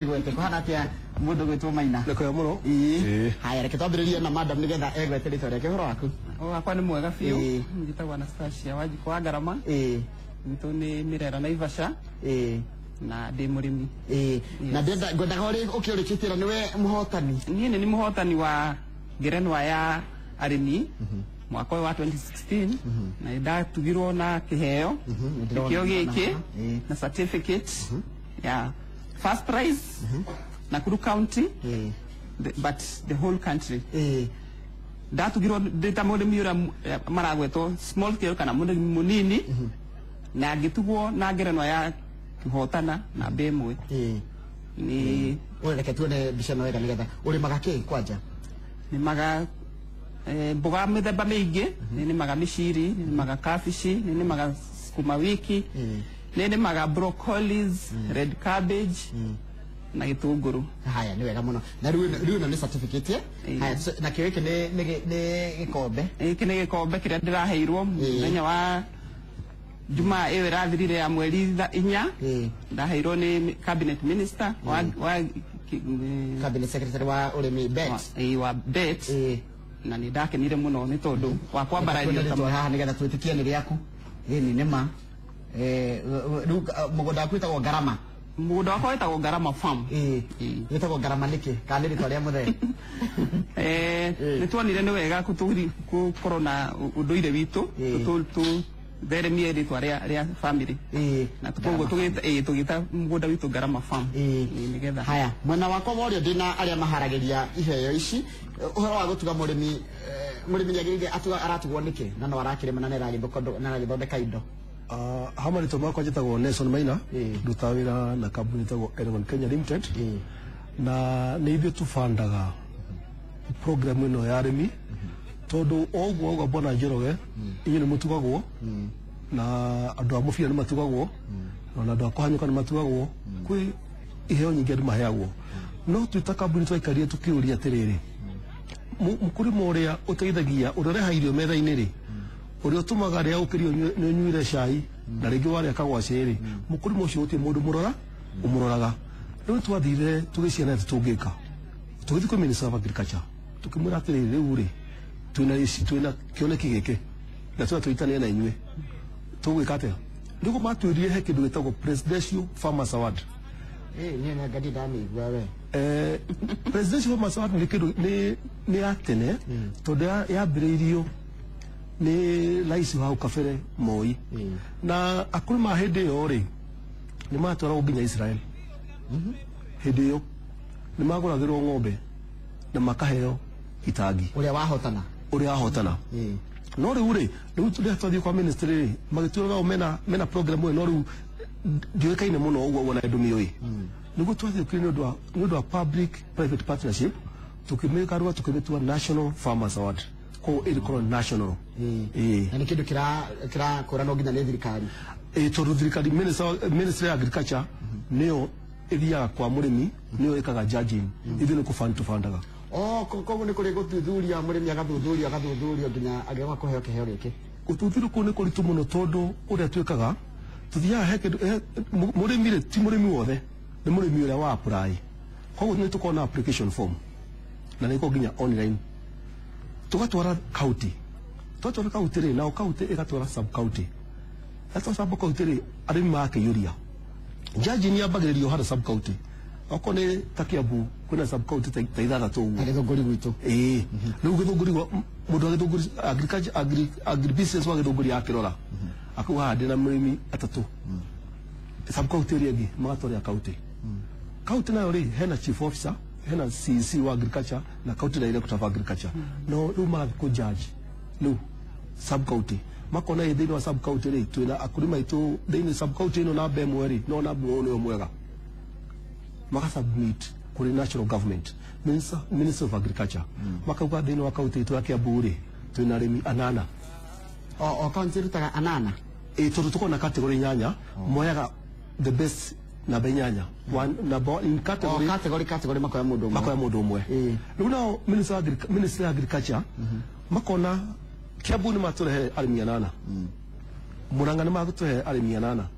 Gwete kuhana atia mundu gwitwo Maina? Nĩ kwega mũno. Ĩĩ. Haya, reke twambĩrĩrie na madam nĩgetha egwete rĩtwa rĩake. Ũhoro waku? Wakwa nĩ mwega biũ. Ĩĩ. Njĩtagwo Anastasia Wanjikũ wa Ngarama. Gwitũ nĩ Mĩrera Naivasha. Na ndĩ mũrĩmi. Ĩĩ. Na ndenda ngwendaga ũrĩ ũkĩũrĩkĩtie nĩwe mũhotani. Niĩ nĩ mũhotani wa ngerenwa ya arĩmi mwaka ũyũ wa 2016, na nĩndatugirwo na kĩheo nĩndĩrona nĩkĩo gĩkĩ Ĩĩ. na certificate ya first prize Nakuru County, but the whole country. Ndatugirwo ndĩ ta mũrĩmi ũrĩa maragwetwo small scale kana mũrĩmi mũnini, na ngĩtugwo na ngerenwa ya kĩhotana namba ĩmwe. Nĩ Ũre reke tuone mbica ĩno wega nĩgetha ũrĩmaga kĩ kwanja? Nĩmaga mboga mĩthemba mĩingĩ, nĩ nĩmaga mĩciri, nĩ nĩmaga kabici, nĩ nĩmaga sukuma wiki, nĩ nĩmaga broccolis, red cabbage na gĩtũngũrũ. Haya, nĩ wega mũno. Na rĩu ĩno nĩ certificate, eh? Ĩĩ. Haya, nakĩo gĩkĩ nĩ gĩkombe. Gĩkĩ nĩ gĩkombe kĩrĩa ndĩraheirwo mũthenya wa Jumaa ĩyo ĩrathirire ya mweri 4. Ndaheirwo nĩ cabinet minister wa cabinet secretary wa ũrĩmi Bet. Wa Bet. Na nĩ ndakenire mũno nĩ tondũ wa kwambararia Reke tuone haha nĩgetha twĩtĩkie nĩ rĩaku. Ĩni nĩ ma. Rĩu mũgũnda waku wĩtagwo Ngarama. Mũgũnda wakwa wĩtagwo Ngarama Farm. Wĩtagwo Ngarama nĩkĩ? Kana nĩ rĩtwa rĩa mũthee? Nĩ tuonire nĩ wega gũkorwo na ũndũire witũ, tũtheremie rĩtwa rĩa family. Na koguo tũgĩta mũgũnda witũ Ngarama Farm. Nĩgetha. Haya, mwena wakwa wa ũrĩo ndĩna arĩa maharagĩria iheo ici. Ũhoro wa gũtuga mũrĩmi, mũrĩmi nĩagĩrĩire aratugwo nĩkĩ? Na no arakĩrĩma na nĩaragĩthondeka indo. Ha marĩtwa makwa njĩtagwo Nelson Maina, ndutaga wĩra na kambuni ĩtagwo Elgon Kenya Limited. Na nĩ ithuĩ tũbandaga program ĩno ya arĩmi, tondũ o ũguo auga Bwana Njoroge, inyuĩ nĩ mũtugagwo, na andũ a mũbira nĩ matugagwo, na andũ a kũhanyũka nĩ matugagwo, kwĩ iheo nyingĩ andũ maheagwo. No twĩ ta kambuni twaikarire tũkĩũria atĩrĩrĩ, mũkũrĩma ũrĩa ũteithagia, ũrĩa ũrehaga irio metha-inĩ rĩ, ũrĩa ũtũmaga rĩrĩa ũkĩrio nĩ ũnyuire cai, na rĩngĩ warĩa kagwacĩ rĩ, mũkũrĩma ũcio gũtirĩ mũndũ ũmũroraga. Rĩu twathire tũgĩciana atĩ tũngĩka. Tũgĩthiĩ kwĩ Minister of Agriculture, tũkĩmwĩra atĩrĩrĩ, rĩu rĩ, twĩna kĩoneki gĩkĩ, na twĩna tũnyitanĩre na inyuĩ. Tũgwĩka atĩa? Nĩguo matwĩrire he kĩndũ gĩtagwo Presidential Farmers Award. Niĩ nĩ ngandi ndamĩigua we. Presidential Farmers Award nĩ kĩndũ, nĩ ya tene, tondũ yambĩrĩirio nĩ rais wa hau kabere Moi. Na akũrũ ma hĩndĩ ĩyo rĩ, nĩ matwaragwo nginya Israel. Hĩndĩ ĩyo nĩ magũragĩrwo ng'ombe na makaheo itangi. Ũrĩa wahotana. Ũrĩa wahotana. No rĩu rĩ, rĩu rĩrĩa twathiĩ kwa ministry rĩ, magĩtwĩra nao mena program ĩyo, no rĩu ndĩũĩkaine mũno ũguo ũguo na ndũmĩũĩ. Nĩguo twathiũkire nĩ ũndũ wa public private partnership, tũkĩmĩgarũra tũkĩmĩtua National Farmers Award. Koguo ĩgĩkorwo national. Na nĩ kĩndũ kĩrakũranwo nginya nĩ thirikari. Tondũ thirikari, Ministry ya Agriculture nĩyo ĩthiaga kwa mũrĩmi, nĩyo ĩkaga judging. Ithuĩ nĩ kũfund tũbandaga. Koguo nĩ kũrĩ gũthuthuria, mũrĩmi agathuthurio, agathuthurio nginya agĩũka kũheo kĩheo gĩkĩ. Gũthuthurio kũu nĩ kũritũ mũno tondũ ũrĩa twĩkaga, tũthiaga he kĩndũ, he, mũrĩmi rĩ, ti mũrĩmi wothe, nĩ mũrĩmi ũrĩa wa apply. Koguo nĩ tũkoragwo na application form, na nĩ ĩkoragwo nginya online. Tũgatwara county. Twatwara county rĩ, nao county ĩgatwara sub county. Yatwara sub county rĩ, arĩmi magakĩiyũria. Judge nĩ ambagĩrĩrio harĩa sub county. Okorwo nĩ ta Kiambu, kwĩna sub county ta ithathatũ ũguo. Ta Gĩthũngũri gwitũ. Ĩĩ. Rĩu Gĩthũngũri gwa, mũndũ wa Gĩthũngũri, agriculture, agri, agribusiness wa Gĩthũngũri akĩrora. Akauga haha ndĩna mũrĩmi atatũ. Sub county ĩrĩa ĩngĩ, magatwarĩra county. County nayo rĩ, hena chief officer, hena CEC wa agriculture na county director of agriculture. No rĩu magathiĩ kũ judge rĩu sub county. Makona ĩ thĩinĩ wa sub county rĩ, twĩna akulima aitũ thĩinĩ sub county ĩno namba ĩmwe rĩ, no namba ĩmwe nĩyo mwega. Makasubmit kũrĩ national government, Minister of Agriculture. Makauga thĩinĩ wa county itũ ya Kiambu rĩ, twĩna arĩmi anana. O county ĩrutaga anana? Tondũ tũkoragwo na category inyanya, moyaga the best namba inyanya. One, number one, in category. O category makoya mũndũ ũmwe. Makoya mũndũ ũmwe. Rĩu nao Minister of Ministry of Agriculture, makona Kiambu nĩ matũrehe arĩmi anana. Murang'a nĩ matũrehe arĩmi anana.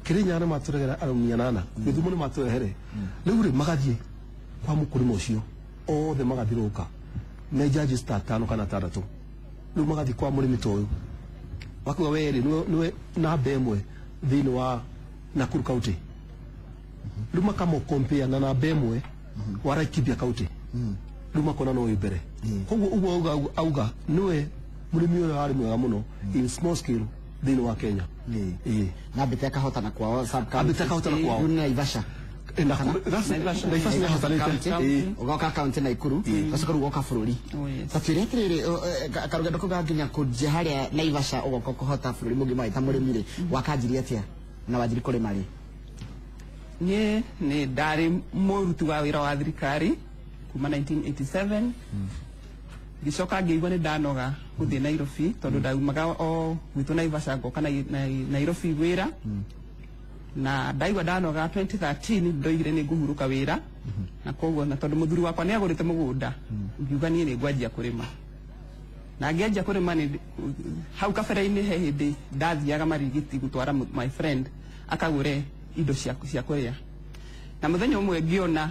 Kirinyaga nĩ matũrehere arĩmi 8, Gĩthumo nĩ matũrehere. Rĩu rĩ magathiĩ kwa mũkũrima ũcio othe magathirũka me judges ta 5 kana 6. Rĩu magathiĩ kwa mũrĩmi ta ũyũ wakuga we rĩ nĩwe namba 1 thĩinĩ wa Nakuru County. Rĩu makamũ compare na namba 1 wa Laikipia County. Rĩu makona no wĩ mbere. Koguo ũguo auga nĩwe mũrĩmi ũrĩa warĩ mwega mũno in small scale thĩinĩ wa Kenya. Na ambĩte akahotana kwao sub county. Ambĩte akahotana kwao. Rĩu nĩ Naivasha. Naivasha nĩ ahotanĩte. Ũgoka county Nakuru, ũgacoka rĩu ũgoka bũrũri. Ta twĩre atĩrĩrĩ, karũgendo kau ga nginya kũnjia harĩa Naivasha ũgoka kũhota bũrũri mũgima wĩ ta mũrĩmi rĩ, wakanjirie atĩa na wanjirie kũrĩma rĩ? Niĩ nĩ ndarĩ mũruti wa wĩra wa thirikari kuma 1987. Ngĩcoka ngĩigua nĩ ndanoga gũthiĩ Nairobi tondũ ndaumaga o gwitũ Naivasha ngoka Nairobi wĩra. Na ndaigua ndanoga 2013 ndoigire nĩ ngũhurũka wĩra. Na koguo na tondũ mũthuri wakwa nĩ agũrĩte mũgũnda, ngiuga niĩ nĩ ngwanjia kũrĩma. Na ngĩanjia kũrĩma nĩ hau kabere-inĩ he hĩndĩ ndathiaga Marigiti gũtwara my friend akagũre indo cia kũrĩa. Na mũthenya ũmwe ngĩona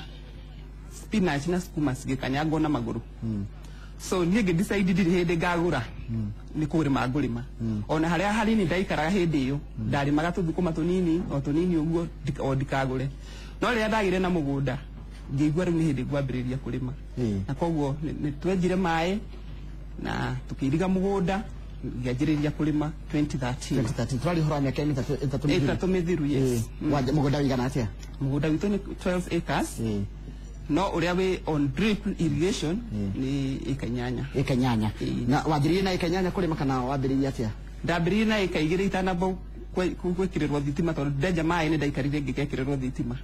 spinach na sukuma cigĩkanyangwo na magũrũ. So niĩ ngĩ decide ndirĩ hĩndĩ ngagũra, nĩ kũrĩma ngũrĩma. Ona harĩa hanini ndaikaraga hĩndĩ ĩyo ndarĩmaga tũthũkũma tũnini o tũnini ũguo o ndikagũre. No rĩrĩa ndagĩire na mũgũnda ngĩigua rĩu nĩ hĩndĩ ngwambĩrĩria kũrĩma. Na koguo nĩ twenjire maĩ na tũkĩiriga mũgũnda ngĩanjĩrĩria kũrĩma 2013. 2013 twari ũhoro wa mĩaka ĩtatũ mĩthiru. Ĩtatũ mĩthiru, yes. Mũgũnda wĩigana atĩa? Mũgũnda witũ nĩ 12 acres. No ũrĩa wĩ on drip irrigation nĩ ĩka 8. Ĩka 8. Na wanjĩrĩirie na ĩka 8 kũrĩma kana wambĩrĩirie atĩa? Ndambĩrĩirie na ĩka 2 itanamba gwĩkĩrĩrwo thitima tondũ ndenja maĩ nĩ ndaikarire ngĩgekĩrĩrwo thitima.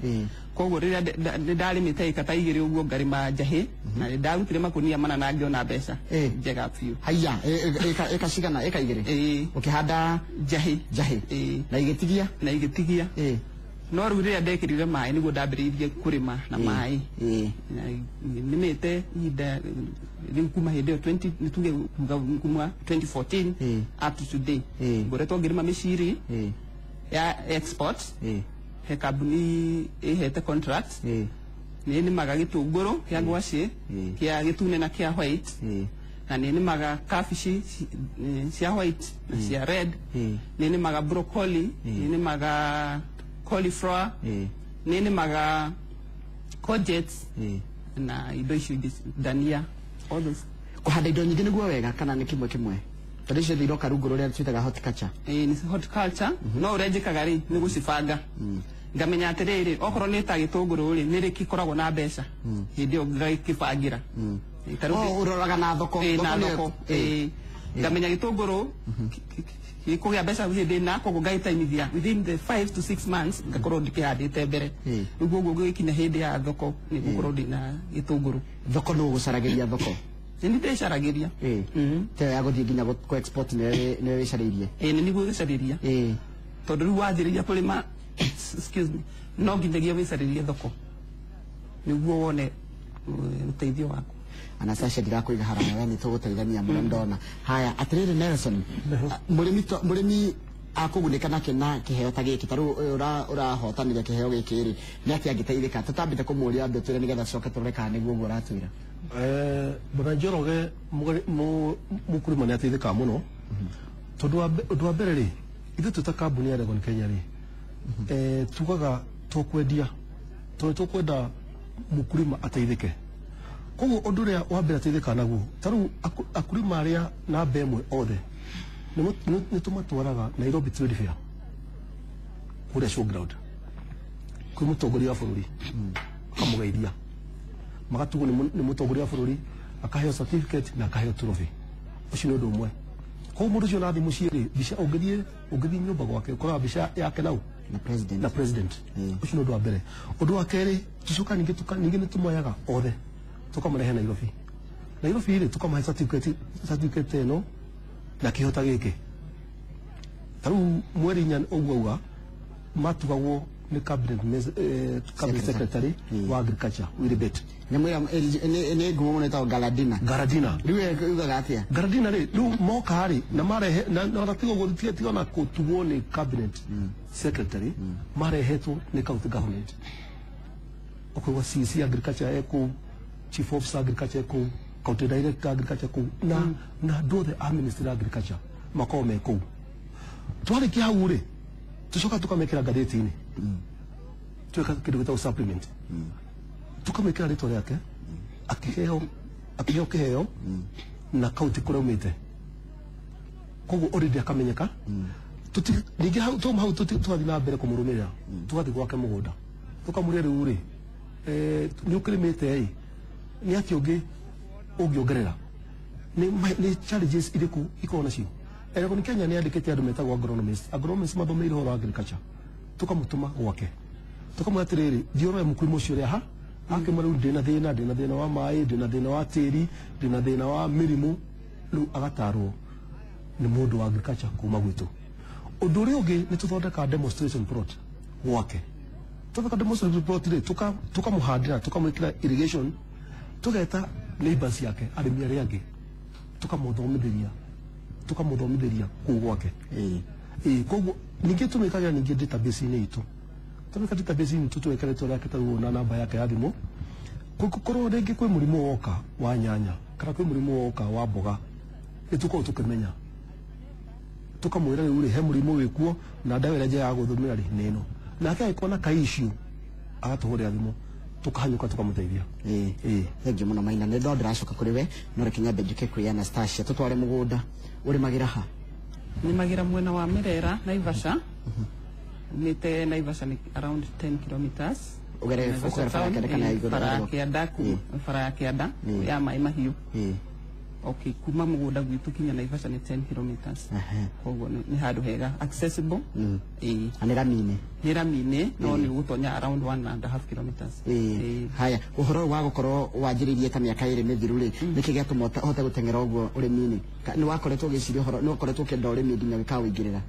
Koguo rĩrĩa nĩ ndarĩmĩte ĩka ta 2 ũguo ngarĩma njahĩ na nĩ ndarutire makunia 4 na ngĩona mbeca njega biũ. Haiya, ĩka cigana? Ĩka 2? Ũkĩhanda njahĩ. Njahĩ. Na igĩtigia? Na igĩtigia. No rĩu rĩrĩa ndekĩrire maĩ nĩguo ndambĩrĩirie kũrĩma na maĩ. Nĩmĩte ihinda rĩu kuma hĩndĩ ĩyo 20 nĩ tuge kuma 2014 up to today. Ngoretwo ngĩrĩma mĩciri ya export. He kambuni ĩhete contract. Nĩ nĩmaga gĩtũngũrũ kĩa ngwacĩ, kĩa gĩtune na kĩa white. Na nĩ nĩmaga kabici cia white na cia red. Nĩ nĩmaga broccoli, nĩ nĩmaga cauliflower, nĩ nĩmaga courgettes na indo icio ingĩ, dania, all those. Kũhanda indo nyingĩ nĩguo wega kana nĩ kĩmwe kĩmwe? Tondũ icio iroka rungu rũrĩa twĩtaga horticulture. Nĩ horticulture. No ũrĩa njĩkaga rĩ nĩ gũcibanga. Ngamenya atĩrĩrĩ, okorwo nĩ ta gĩtũngũrũ rĩ, nĩ rĩ kĩkoragwo na mbeca hĩndĩ ĩyo ngagĩkĩbangĩra. Ũroraga na thoko. Na thoko. Ngamenya gĩtũngũrũ gĩkũgĩa mbeca hĩndĩ ĩna, koguo ngagĩtaimithia within the 5 to 6 months ngakorwo ndĩkĩhandĩte mbere. Rĩu ũguo gũgĩkinya hĩndĩ ya thoko nĩ ngũkorwo ndĩna gĩtũngũrũ. Thoko nũ ũgũcaragĩria thoko? Nĩ ndĩcaragĩria. Te ya gũthiĩ nginya kũ export nĩwe wĩcarĩirie? Nĩ nĩguo gĩcarĩria. Tondũ rĩu wanjĩrĩria kũrĩma, excuse me, no nginyagia wĩcarĩrie thoko nĩguo wone ũteithio waku. Anastasia ndirakũiga haraya we nĩ tũgũteithania mũno ndona. Haya, atĩrĩrĩ Nelson, mũrĩmi akũgunĩka nakĩ na kĩheo ta gĩkĩ? Ta rĩu ũrahotanire kĩheo gĩkĩ rĩ, nĩ atĩa angĩteithĩka? Tũtambĩte kũmũria ambe twĩre nĩgetha tũcoke tũrore kana nĩguo ũguo ũratwĩra. Bwana Njoroge, mũkũrĩma nĩ ateithĩkaga mũno. Tondũ ũndũ wa mbere rĩ, ithuĩ twĩ ta kambuni ya Legon Kenya rĩ, tugaga tũkwendia tondũ tũkwenda mũkũrĩma ateithĩke. Koguo ũndũ ũrĩa wa mbere ateithĩkaga naguo, ta rĩu akulima arĩa namba 1 othe nĩ tũmatwaraga Nairobi Trade Fair kũrĩa showground kwĩ mũtongoria wa bũrũri, akamũgeithia, magatugwo nĩ mũtongoria wa bũrũri, akaheo certificate na akaheo trophy. Ũcio nĩ ũndũ ũmwe. Koguo mũndũ ũcio nathiĩ mũciĩ rĩ, mbica ũngĩthiĩ nyũmba gwake ũkoraga mbica yake nau na president. Na president. Ũcio nĩ ũndũ wa mbere. Ũndũ wa kerĩ, tũcoka ningĩ nĩ tũmoyaga othe tũkamarehe Nairobi. Nairobi rĩ tũkamahe certificate ĩno na kĩhota gĩkĩ. Ta rĩu mweri 4 ũguo auga matugagwo nĩ cabinet secretary wa agriculture Willy Bett. Nyamũ ĩyo nĩ ngumo mũno ĩtagwo Galadina. Galadina rĩu yugaga atĩa? Galadina rĩ rĩu moka rĩ na marehe na tiga ũguo tiga na kũtugwo nĩ cabinet secretary marehetwo nĩ county government. Ũkaigua CC agriculture ekũu, chief officer agriculture ekũu, county director agriculture kũu, na andũ othe a ministry agriculture makoragwo me kũu. Twarĩkia hau rĩ tũcoka tũkamekĩra ngathĩti-inĩ, tweka kĩndũ gĩtagwo supplement, tũkamwĩkĩra rĩtwa rĩake, akĩheo kĩheo na kaunti kũrĩa aumĩte, koguo already akamenyeka. Ningĩ hau twauma hau tũgathiĩ na mbere kũmũrũmĩrĩra, tũgathiĩ gwake mũgũnda tũkamũria rĩu rĩ nĩ ũkĩrĩmĩte ĩ nĩ atĩa ũngĩ ũngĩongerera, nĩ challenges irĩkũ ikoragwo nacio. Elgon Kenya nĩ yandĩkĩte andũ metagwo agronomists, agronomists mathomeire ũhoro wa agriculture, tũkamũtũma gwake tũkamwĩra atĩrĩrĩ thiĩ ũrore mũkulima ũcio ũrĩa ha akĩmwĩra rĩu ndĩna thĩna, ndĩna thĩna wa maĩ, ndĩna thĩna wa tĩri, ndĩna thĩna wa mĩrimũ, rĩu agatarwo nĩ mũndũ wa agriculture kuma gwitũ. Ũndũ ũrĩa ũngĩ nĩ tũthondekaga demonstration plot gwake, tũthondeka demonstration plot rĩ tũkamũhandĩra, tũkamwĩkĩra irrigation, tũgeta neighbors yake arĩmi arĩa angĩ tũkamũthomithĩria kũu gwake. Koguo ningĩ tũmĩkagĩra ningĩ database-inĩ itũ, tũmĩka database-inĩ itũ tũgekĩra rĩtwa rĩake tarĩu na namba yake ya thimũ, kũngĩkorwo rĩngĩ kwĩ mũrimũ woka wa nyanya kana kwĩ mũrimũ woka wa mboga nĩ tũkoragwo tũkĩmenya, tũkamwĩra rĩu rĩ he mũrimũ wĩkuo na ndawa ĩrĩa njega ya gũthũmĩra rĩ nĩ ĩno, nake angĩkorwo na ka issue agatũhũrĩra thimũ tũkahanyũka tũkamũteithia. Thengiũ mũno Maina, nĩ ndo ndĩracoka kũrĩ we no reke nyambe njuke kwĩ Anastasia. Tũtware mũgũnda, ũrĩmagĩra ha? Nĩmagĩra mwena wa Merera, Naivasha. Umĩte Naivasha nĩ around 10 kilometers. Ũgere bara ya kĩanda kana ya igũrũ? Bara ya kĩanda, bara ya kĩanda ya maĩ mahiũ. Okay, kuma mũgũnda gwitũ kinya Naivasha nĩ 10 kilometers. Koguo nĩ handũ hega accessible. Na nĩ rami-inĩ? Nĩ rami-inĩ, no nĩ ũgũtonya around 1.5 kilometers. Haya, ũhoro wa gũkorwo wanjĩrĩirie ta mĩaka ĩrĩ mĩthiru rĩ, nĩkĩ gĩatũma ũhote gũteng'era ũguo ũrĩmi-inĩ? Nĩ wakoretwo ũgĩciria ũhoro, nĩ wakoretwo ũkĩenda ũrĩmi nginya ũkawĩingĩrĩra?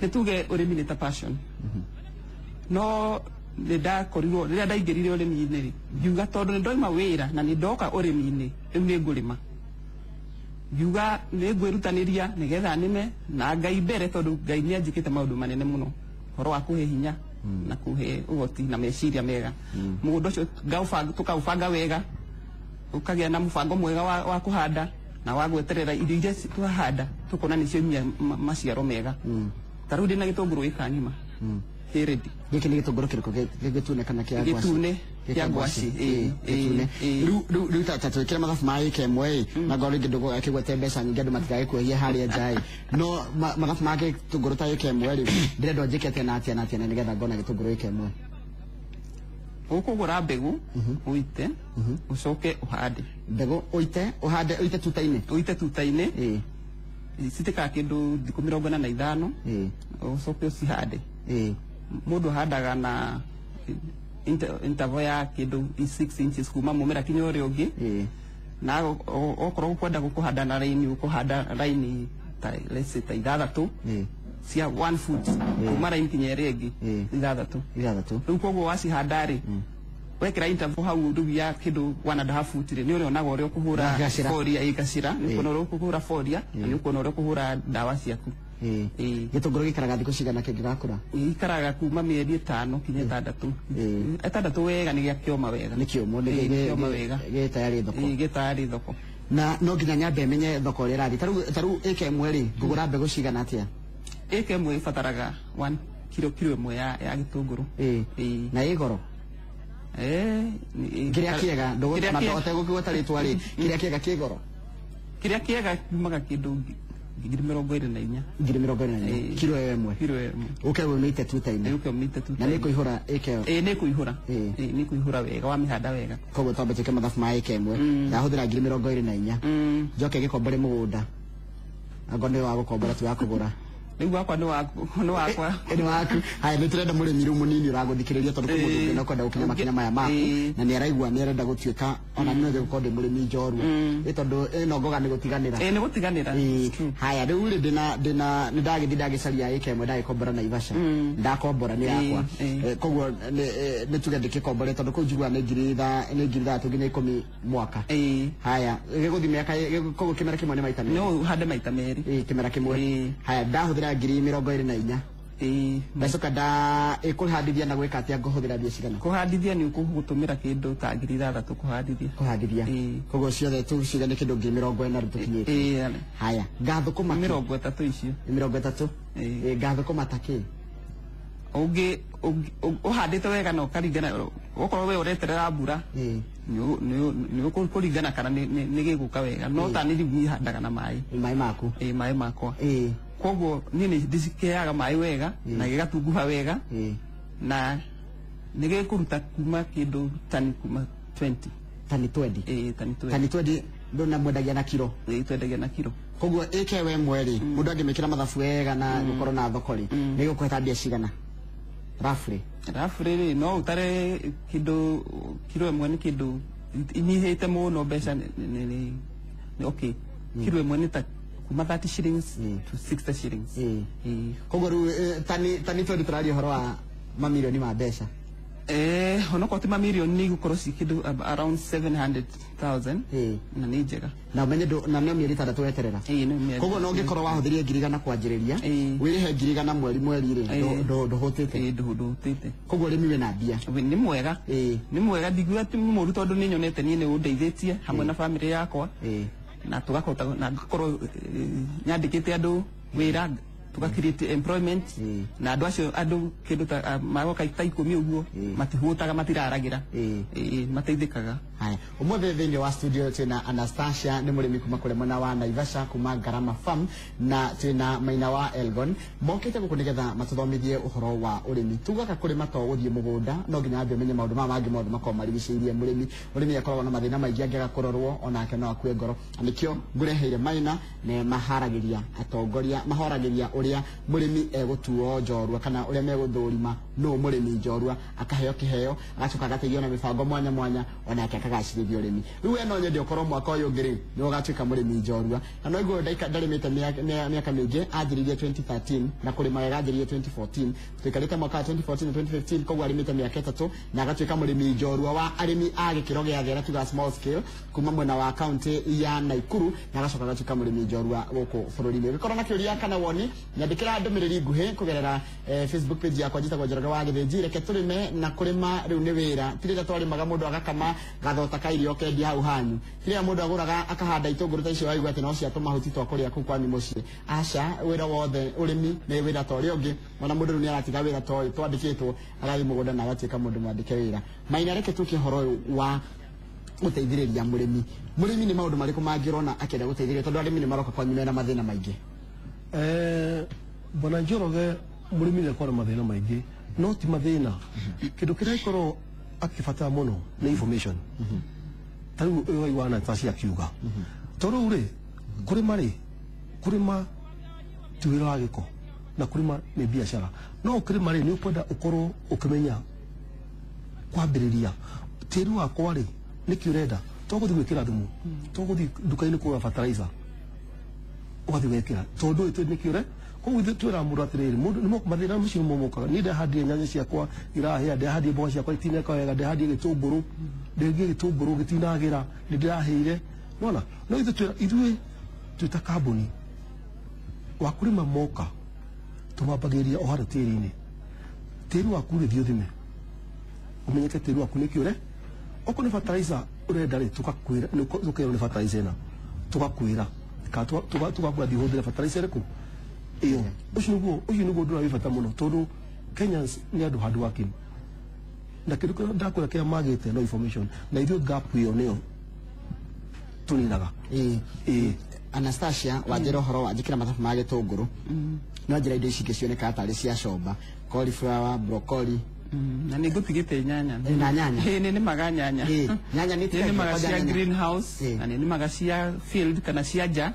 Nĩ tuge ũrĩmi nĩ ta passion. No nĩ ndakorirwo rĩrĩa ndaingĩrire ũrĩmi-inĩ rĩ, ngiuga tondũ nĩ ndoima wĩra na nĩ ndoka ũrĩmi-inĩ, rĩu nĩ ngũrĩma. Ngiuga nĩ ngwĩrutanĩria nĩgetha nĩme na Ngai mbere, tondũ Ngai nĩ anjĩkĩte maũndũ manene mũno, ũhoro wa kũhe hinya na kũhe ũhoti na meciria mega. Mũgũnda ũcio tũkaũbanga wega, ũkagĩa na mũbango mwega wa kũhanda na wa gweterera irio iria twahanda tũkona nĩcio maciaro mega. Ta rĩu ndĩna gĩtũngũrũ gĩka ng'ima kĩ ready. Gĩkĩ nĩ gĩtũngũrũ kĩrĩkũ, gĩtune kana kĩa ngwaci? Gĩtune kĩa ngwaci. Gĩtune. Rĩu ta twĩkĩre mathabu ma ĩka ĩmwe ĩ, na ngorwo rĩngĩ ndũgũkĩgwete mbeca nyingĩ andũ matigagĩkuohie harĩa nja ĩ, no mathabu ma gĩtũngũrũ ta ĩka ĩmwe rĩ, ndĩrenda ũnjĩke atĩa na atĩa na atĩa nĩgetha ngona gĩtũngũrũ ĩka ĩmwe? Ũkũgũra mbegũ ũite, ũcoke ũhande. Mbegũ ũite, ũhande, ũite tuta-inĩ? Ũite tuta-inĩ. Citĩkaga kĩndũ thikũ 45, ũcoke ũcihande. Mũndũ ahandaga na interval ya kĩndũ 6 inches kuma mũmera kinya ũrĩa ũngĩ, na okorwo ũkwenda gũkũhanda na raini ũkũhanda raini ta let's say ta 6 cia 1 foot kuma raini kinya ĩrĩa ĩngĩ 6. Rĩu koguo wacihanda rĩ, wekĩra interval hau rĩu ya kĩndũ 1.5 foot rĩ, nĩ ũrĩonaga ũrĩa ũkũhũra foria ĩgacĩra, nĩ ũkuona ũrĩa ũkũhũra foria na nĩ ũkuona ũrĩa ũkũhũra ndawa ciaku. Gĩtũngũrũ gĩikaraga thikũ cigana kĩngĩgakũra? Gĩikaraga kuma mĩeri 5 kinya 6. 6 wega nĩ gĩakĩoma wega. Nĩ kĩũmũ, nĩ kĩoma wega. Gĩ tayarĩ thoko. Gĩ tayarĩ thoko. Na no nginya nyambe menye thoko ũrĩa ĩrathiĩ. Ta rĩu ĩka ĩmwe rĩ, ngũgũra mbegũ cigana atĩa? Ĩka ĩmwe ĩbataraga 1 kilo ĩmwe ya gĩtũngũrũ. Na ĩ goro? Kĩrĩa kĩega, ũtegũkĩgweta rĩtwa rĩ, kĩrĩa kĩega kĩ goro? Kĩrĩa kĩega kiumaga kĩndũ 24,000. 24,000 kilo ĩmwe. Kilo ĩmwe. Ũke ũmĩite tuta-inĩ. Ũke ũmĩite tuta-inĩ. Na nĩ kũihũra ĩka ĩyo? Nĩ kũihũra. Nĩ kũihũra wega, wamĩhanda wega. Koguo twambe twĩke mathabu ma ĩka ĩmwe. Ndahũthĩra 24,000. Njoke gĩkombore mũgũnda. Angorwo nĩ wa gũkombora ti wa kũgũra. Rĩu wakwa nĩ waku nĩ wakwa. Nĩ waku. Haya, nĩ tũrenda mũrĩmi rĩu mũnini ũragũthikĩrĩria tondũ kwĩ mũndũ ũngĩ na kwenda gũkinya makinya maya maku na nĩ araigua nĩ arenda gũtuĩka ona nĩ gũkorwo ndĩ mũrĩmi njorua ĩ tondũ ĩno ngoga nĩ gũtiganĩra. Ĩ nĩ gũtiganĩra. Haya, rĩu rĩ ndĩna nĩ ndagĩthiĩ ndagĩcaria ĩka ĩmwe ndagĩkombora Naivasha, ndakombora nĩ yakwa, koguo nĩ tuge ndĩkĩkombore tondũ kũu njiguaga nĩ 6,000 nginya 10 mwaka. Haya, gĩgũthiĩ mĩaka, koguo kĩmera kĩmwe nĩ maita merĩ. No ũhande maita merĩ. Kĩmera kĩmwe. Haya, ndahũthĩra 24,000. Ndacoka nda ĩkũhandithia na gwĩka atĩa ngũhũthĩra mbia cigana? Kũhandithia nĩ ũkũgũtũmĩra kĩndũ ta 6,000 kũhandithia. Kũhandithia. Koguo ciothe tũcigane kĩndũ 40,000 tũkinyĩtie. Haya, ngathũkũma 30 icio. 30. Ngathũkũma ta kĩ? Ũngĩ ũhandĩte wega na ũkaringana okorwo we ũreterera mbura nĩ ũkũringana kana nĩ gĩgũka wega, no ta nĩ rĩu niĩ handaga na maĩ. Maĩ maku? Ĩ maĩ makwa. Koguo niĩ nĩ ndĩcikeaga maĩ wega na gĩgatunguha wega na nĩ gĩkũruta kuma kĩndũ tani kuma 20. Tani 20? Ĩ tani 20. Tani 20 ndona mwendagia na kiro? Ĩ twendagia na kiro. Koguo ĩke we mweri mũndũ angĩmĩkĩra mathabu wega na gũkorwo na thoko rĩ nĩ gĩkũheta mbia cigana? Roughly. Roughly rĩ no ũtare kĩndũ kiro ĩmwe nĩ kĩndũ inyihĩte mũno mbeca nĩ okay. Kiro ĩmwe nĩ ta kuma 30 shillings to 60 shillings. Koguo rĩu tani 20 tũraria ũhoro wa mamirioni ma mbeca. Onokorwo ti mamirioni nĩ igũkorwo ci kĩndũ around 700,000 na nĩ njega. Na ũmenye na no mĩeri 6 weterera. Koguo no ũngĩkorwo wahũthĩrie 100,000 kwanjĩrĩria wĩrĩhe 100,000 mweri mweri rĩ ndũhũtĩte. Ndũhũtĩte. Koguo ũrĩmi wĩna mbia. Nĩ mwega. Nĩ mwega, ndingiuga ti mũũru tondũ nĩ nyonete niĩ nĩ ũndeithĩtie hamwe na bamĩrĩ yakwa na tũgakota na ngakorwo nyandĩkĩte andũ wĩra tuga create employment na andũ acio andũ kĩndũ ta magoka ta 10 ũguo matihũtaga matiraragĩra mateithĩkaga. Haya, ũmũthĩ thĩinĩ wa studio twĩna Anastasia nĩ mũrĩmi kuma kũrĩa mwena wa Naivasha kuma Ngarama Farm na twĩna Maina wa Elgon mokĩte gũkũ nĩgetha matũthomithie ũhoro wa ũrĩmi. Tugaga kũrĩma to gũthiĩ mũgũnda, no nginya ambe ũmenye maũndũ maya mangĩ mothe makoragwo marigicĩirie mũrĩmi. Mũrĩmi akoragwo na mathĩna maingĩ angĩaga kũrorwo onake no akue ngoro. Na nĩkĩo ngũreheire Maina na maharagĩria atongoria mahoragĩria ũrĩa mũrĩmi egũtuo njorua kana ũrĩa megũthũrima nũ mũrĩmi njorua akaheo kĩheo agacoka agateithio na mĩbango mwanya mwanya onake akagacĩrithia ũrĩmi. Rĩu we no nyende ũkorwo mwaka ũyũ ũngĩ rĩ nĩ ũgatuĩka mũrĩmi njorua na no iguo ndarĩmĩte mĩaka mĩingĩ, anjĩrĩirie 2013 na kũrĩma wega anjĩrĩirie 2014, tũikarĩte mwaka wa 2014 na 2015, koguo arĩmĩte mĩaka 3 na agatuĩka mũrĩmi njorua wa arĩmi a gĩkĩro gĩa thĩ arĩa tugaga small scale kuma mwena wa kaunti ya Nakuru na agacoka agatuĩka mũrĩmi njorua gũkũ bũrũri-inĩ. Ũngĩkorwo na kĩũria kana woni nyandĩkĩra ndũmĩrĩri nguhĩ kũgerera Facebook page yakwa njĩtagwo Njoroge wa Gĩthĩnji. Reke tũrĩme na kũrĩma rĩu nĩ wĩra, ti rĩrĩa twarĩmaga mũndũ agakama gathota ka irio kendia hau hanyu, ti rĩrĩa mũndũ agũraga akahanda itũngũrũ ta icio waigua atĩ no cia tũmahuti twa kũrĩa kũu kwanyu mũciĩ. Aca, wĩra wothe ũrĩmi nĩ wĩra ta ũrĩa ũngĩ, ona mũndũ rĩu nĩ aratiga wĩra ta ũyũ twandĩkĩtwo agathiĩ mũgũnda na agatuĩka mũndũ mwandĩke wĩra. Maina, reke tũke ũhoro ũyũ wa gũteithĩrĩria mũrĩmi. Mũrĩmi nĩ maũndũ marĩkũ mangĩ ũrona akĩenda gũteithĩrĩria tondũ arĩmi nĩ maroka kwanyu mena mathĩna maingĩ? Bwana Njoroge, mũrĩmi nĩ akoragwo na mathĩna maingĩ, no ti mathĩna. Kĩndũ kĩrĩa gĩkoragwo akĩbatara mũno nĩ information. Ta rĩu ũyũ waigua Anastasia akiuga to rĩu rĩ kũrĩma rĩ kũrĩma ti wĩra wa gĩko na kũrĩma nĩ biacara, no ũkĩrĩma rĩ nĩ ũkwenda ũkorwo ũkĩmenya kwambĩrĩria tĩri wakwa rĩ nĩkĩ ũrenda, to gũthiĩ gwĩkĩra thumu, to gũthiĩ nduka-inĩ kũgũra fertilizer ũgathiĩ gwĩkĩra tondũ ũyũ nĩkĩ ũre. Koguo ithuĩ twĩraga mũndũ atĩrĩrĩ, mũndũ nĩ mathĩna macio nĩmo mokaga. Niĩ ndahandire nyanya ciakwa irahĩa, ndahandire mboga ciakwa itineka wega, ndahandire gĩtũngũrũ, ndĩngĩ gĩtũngũrũ gĩtinagĩra, nĩ ndĩrahĩire nona. No ithuĩ ithuĩ twĩ ta kambuni wakulima moka tumambagĩrĩria o harĩa tĩri-inĩ. Tĩri waku rĩ, thiĩ ũthime ũmenyeke tĩri waku nĩkĩ ũre. Okorwo nĩ fertilizer ũrenda rĩ, tũgakwĩra tũkerwo nĩ fertilizer ĩna, tũgakwĩra kana tũgakwĩra thiĩ ũhũthĩre fertilizer ĩrĩkũ ĩyo. Ũcio nĩguo ũndũ ũrĩa wĩ bata mũno tondũ Kenyans nĩ andũ hard working na kĩndũ kĩrĩa ndakwĩra kĩrĩa magĩte no information, na ithuĩ gap ĩyo nĩyo tũninaga. Anastasia, wanjĩra ũhoro wa njĩkĩra mathabu ma gĩtũngũrũ, no njĩra indo ici ingĩ cionekaga tarĩ cia comba, cauliflower, broccoli na nĩ ngũtigĩte nyanya na nyanya. Nĩ nĩmaga nyanya. Nyanya nĩ nĩmaga cia greenhouse na nĩ nĩmaga cia field kana cia nja.